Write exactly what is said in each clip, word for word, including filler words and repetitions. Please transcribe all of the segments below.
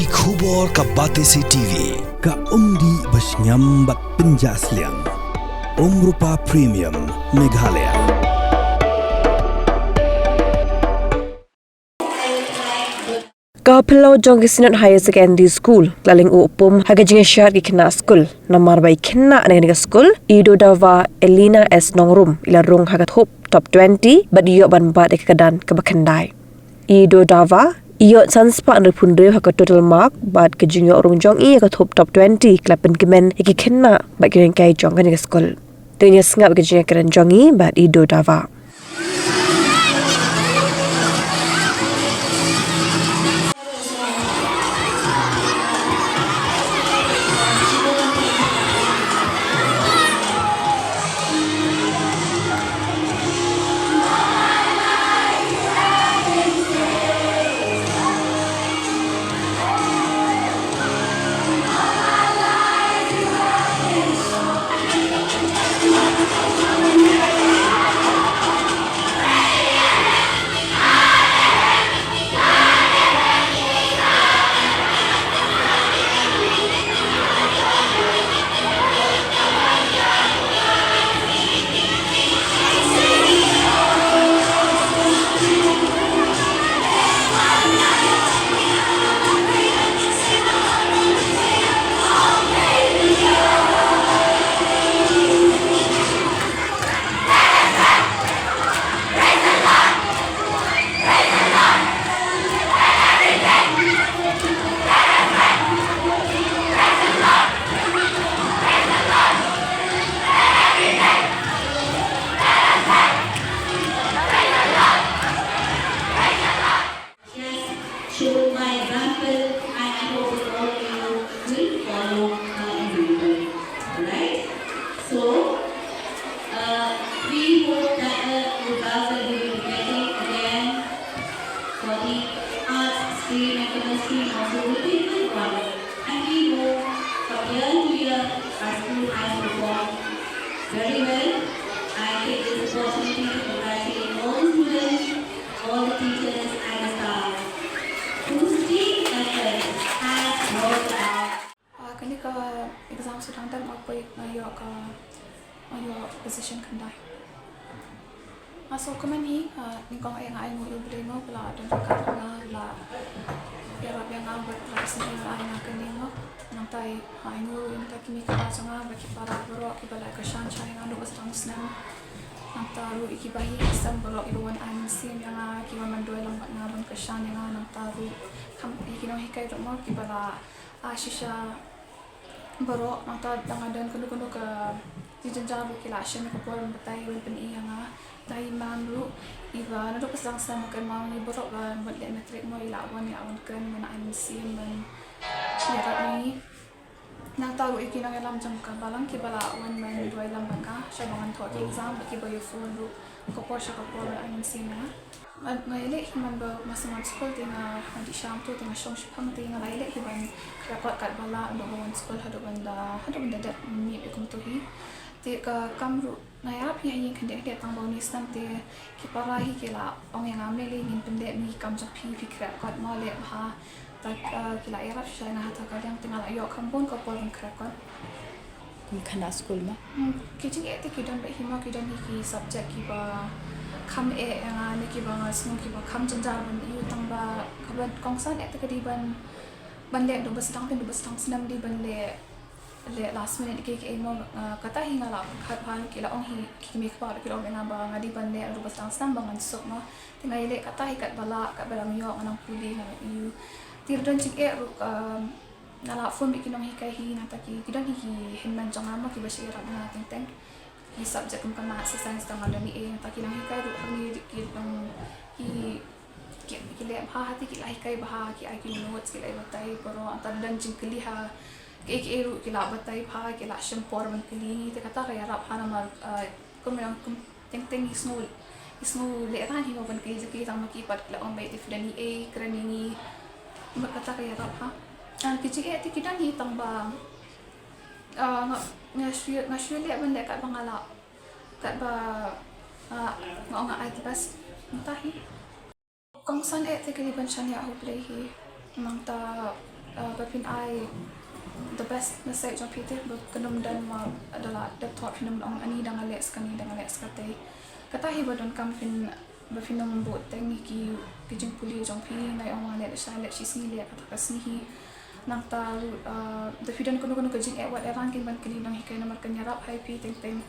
Ki khubor ka Batesi T V, ka umdih ba shngiam bad pynjah sliang. Umrupa Premium, Meghalaya. Ka phyllaw jong ki Synod Higher Secondary School ka la lyngngoh pum ha ka jingïashad ki khynnah skul, namar ba ki khynnah na kane ka skul, i Dodava Elina S Nongrum, i la rung ha ka thup top twenty bad i ïoh ban bat ïa ka kyrdan kaba khyndai. I Dodava i ïoh san spah hynriewphew hynriew ha ka total mark bad ka jingïoh rung jong i ha ka thup top twenty ka la pynkmen ïa ki khynnah bad ki nonghikai jong kane ka skul. Te ngin ïa sngap ïa ka jingïakren jong i bad i Dodava. Just show my example, and I hope that all of you will follow her example. Alright? So, uh, we hope that the results that we will be getting again for the arts stream and commerce stream also will be good one. And we hope from year to year our school has performed very well. I take this opportunity to congratulate all the students, all the teachers and the staff whose team effort has brought about. Ah, kane ka exam sdang dang nga poi nga ïoh ka, nga ïoh position khyndai. Nga sngewkmen hi, ah, nyngkong eh nga ainguh ïa U Blei mo, ba la don ryngkat bad nga, ba la ïarap ïa nga bad ba la isynei ïa nga kane mo. Nangta i, ah, ainguh ïa nangta ki mei ki pa jong nga bad ki para baroh kiba la kyrshan shai ïa nga naduh ba sdang snem. Nangta ruh ïa ki bahaïing ki sem baroh kiba wan ai mynsiem ïa nga, ki wan ban duwai lang bad nga, ban kyrshan ïa nga, nangta ruh kham ïa ki nonghikai ruh mo kiba la, ah, shisha baroh, nangta lada nga don kano kano ka jingjynjar ruh ki la shim ïa ka por ban batai ban pyni ïa nga. Nangta i mem ruh iba naduh ba sdang snem ban kynmaw ïa ngi baroh ba mut leh matric mo i la wan ïa wan kren ban ai mynsiem ban ïarap ïa ngi. Nangta ruh ïa ki nongïalam jong ka balang kiba la wan ban duwai lang bad nga sha ba ngan thoh ki exam bad kiba ïa phone ruh ka por sha ka por ban ai mynsiem ïa nga. Nga, nga ïaleh hi man ba nga sdang wan skul te nga, nga dih sham tu te nga shong shiphang te nga la ïaleh hi ban khreh kot katba lah naduh ba wan skul haduh ban da, haduh ban da dep miet ïa kumto hi. Te ka kam ruh nga ïarap hi ha ïing khyndiat khyndiat tang ba une u snem te ki para hi ki la ong ïa nga, "Mei lei ngin pyndep ïa ki kam jong phi, phi khreh kot mo, leh bha." Te, eh, ki la ïarap shisha ïa nga ha kata ka liang te nga la ïoh kham bun ka por ban khreh kot. Kum khynnah skul mo? Hmm, ki jingeh te ki don bha hi mo, ki don hi ki subject kiba kham eh ïa nga ne kiba nga sngew kiba kham jynjar ban ïoh, tang ba kaba kongsan eh te ka dei ban, ban leh naduh ba sdang, naduh ba sdang snem dei ban leh, leh last minute kiei kiei mo, ah, kata hi nga la pyrkhat bha, ki la ong hi ki kmie ki kpa ki la ong ïa nga ba nga dei ban leh naduh ba sdang snem ba ngan suk mo. Te nga ïaleh kata hi katba lah, katba dang ïoh nga nang pule nga nang ïoh. Te ruh don jingeh ruh, um, nga la phone bad ki nonghikai hi, nangta ki, ki don hi ki hynmen jong nga mo kiba shu ïarap ïa nga teng teng. Ki subject kum ka maths, science, tang nga don hi eh, nangta ki nonghikai ruh hangne ki nong, ki, ki, ki leh bha ha te ki la hikai bha, ki ai ki notes, ki la batai baroh, nangta don jingkylli ha kiei kiei ruh ki la batai bha, ki la shim por ban kylli ngi, te kata ka ïarap ha namar, ah, kum ïa kum teng teng ngi sngew, ngi sngew leh rang hi mo ban kylli jong ki, tang ma ki pat ki la ong beit te phi don hi eh, kren ïa ngi. Bad kata ka ïarap ha. Ah, ki jingeh te ki don hi tang ba, ah, nga, nga shu, nga shu leh ban leh katba nga lah, katba, ah, nga ong nga ai the best. Nangta hi. Kongsan eh te ka dei ban shaniah ha U Blei hi. Nangta Uh, ba phin ai the best message jong phi te, ba kan ym don ma da la dep thot phin ym ong ani da nga leh sa kane da nga leh sa katei. Kata hi ba donkam phin, ba phin ym buh teng ïa ki, ki jingpule jong phi, nga ong nga leh sha leh shi sngi leh kata ka sngi hi. Nangta ruh, uh, da phi don kano kano ka jingeh wat erang kin ban kylli nonghikai namar kan ïarap ha ïa phi teng teng.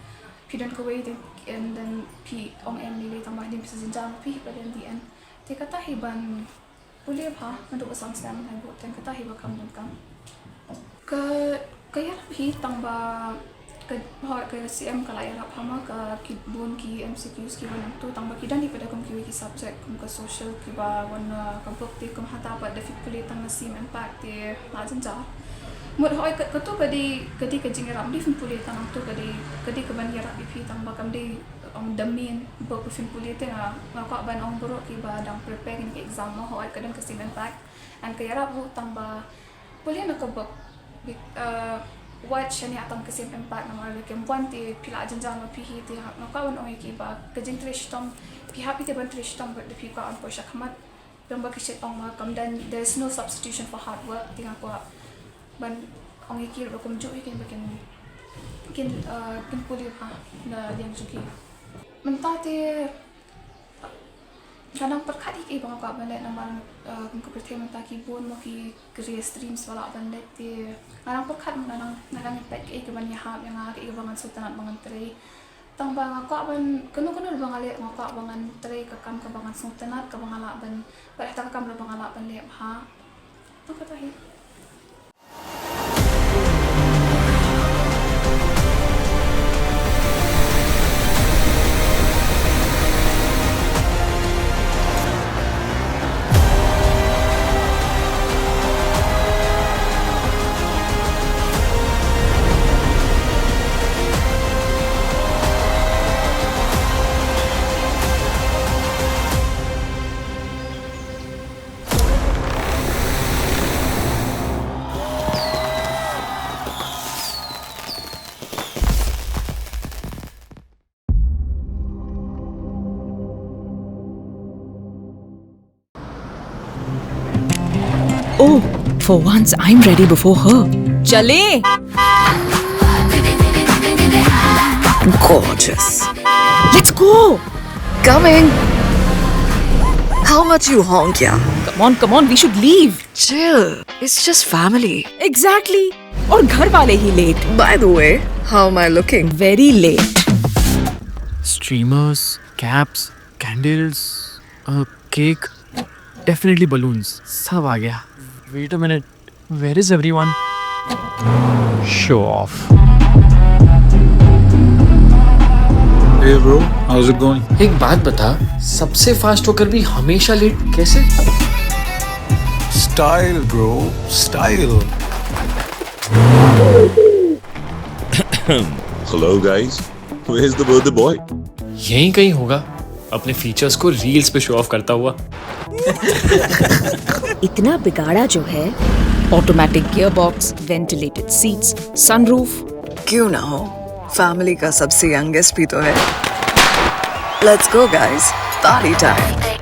Phi don kawei teng and then phi ong em lei lei tang ba hadien phi sa jynjar ma phi hi ba den dien. Te kata hi ban pule bha, naduh ba san snem, hai buh teng kata hi ba kham donkam. Ka, ka ïarap hi tang ba ka, hooid ka C M ka la ïarap ha ma ka ki bun ki M C Qs ki ba nangtu tang ba ki don hi pat da kum kiwei ki subject kum ka social ki ba wan, uh, ka book te kum hata pat da phi pule tang na Sim Impact te la jynjar. Mut hooid ka, katu ka dei, ka dei ka jingïarap, ym dei phin pule tang nangtu, ka dei, ka dei ka ban ïarap ïa phi tang ba kam dei ong da main book ba phin pule te. Nga, nga kwah ban ong baroh ki ba dang prepare ïa ka exam ma hooid ka don ka Sim Impact. And ka ïarap ruh tang ba pule na ka book. Bit, uh, wat shaniah tang ka Sim Impact namar lada kim wan te phi la jynjar ma phi hi te, nga kwah ban ong ïa ki ba ka jingtrei shitom, phi hap hi te ban trei shitom bad da phi kwah ban poi sha khmat. Tang ba ki shait ong ma kam don, there's no substitution for hard work, te nga kwah ban ong ïa ki ruh ba kumjuh hi kin ba kin, kin, uh, kin pule bha na liang jong ki. Mynta te nga dang pyrkhat hi kaei ba nga kwah ban leh namar, uh, kum ka pyrthei mynta ki bun mo ki career streams ba lah ban leh te. Nga dang pyrkhat, nga dang, nga dang peit kaei ka ban ïahap ïa nga, kaei ba ngan sngewtynnat ba ngan trei. Tang ba nga kwah ban, kano kano ba nga leh nga kwah ba ngan trei ka kam kaba ngan sngewtynnat, kaba nga lah ban, bad hata ka kam ruh ba nga lah ban leh bha. Tang kata hi. Oh, for once I'm ready before her. चले। Gorgeous. Let's go. Coming. How much you honk, yeah? Come on, come on, we should leave. Chill. It's just family. Exactly. और घर वाले ही late. By the way, how am I looking? Very late. Streamers, caps, candles, a cake, definitely balloons. सब आ गया. Wait a minute. Where is everyone? Show off. Hey bro, how's it going? एक बात बता, सबसे फास्ट होकर भी हमेशा लेट कैसे? Style bro, style. Hello guys, where's the birthday boy? यहीं कहीं होगा, अपने फीचर्स को रील्स पे शो ऑफ करता हुआ. इतना बिगाड़ा जो है. Automatic gearbox, ventilated seats, sunroof. क्यों ना हो, फैमिली का सबसे यंगेस्ट भी तो है. Let's go guys, party time.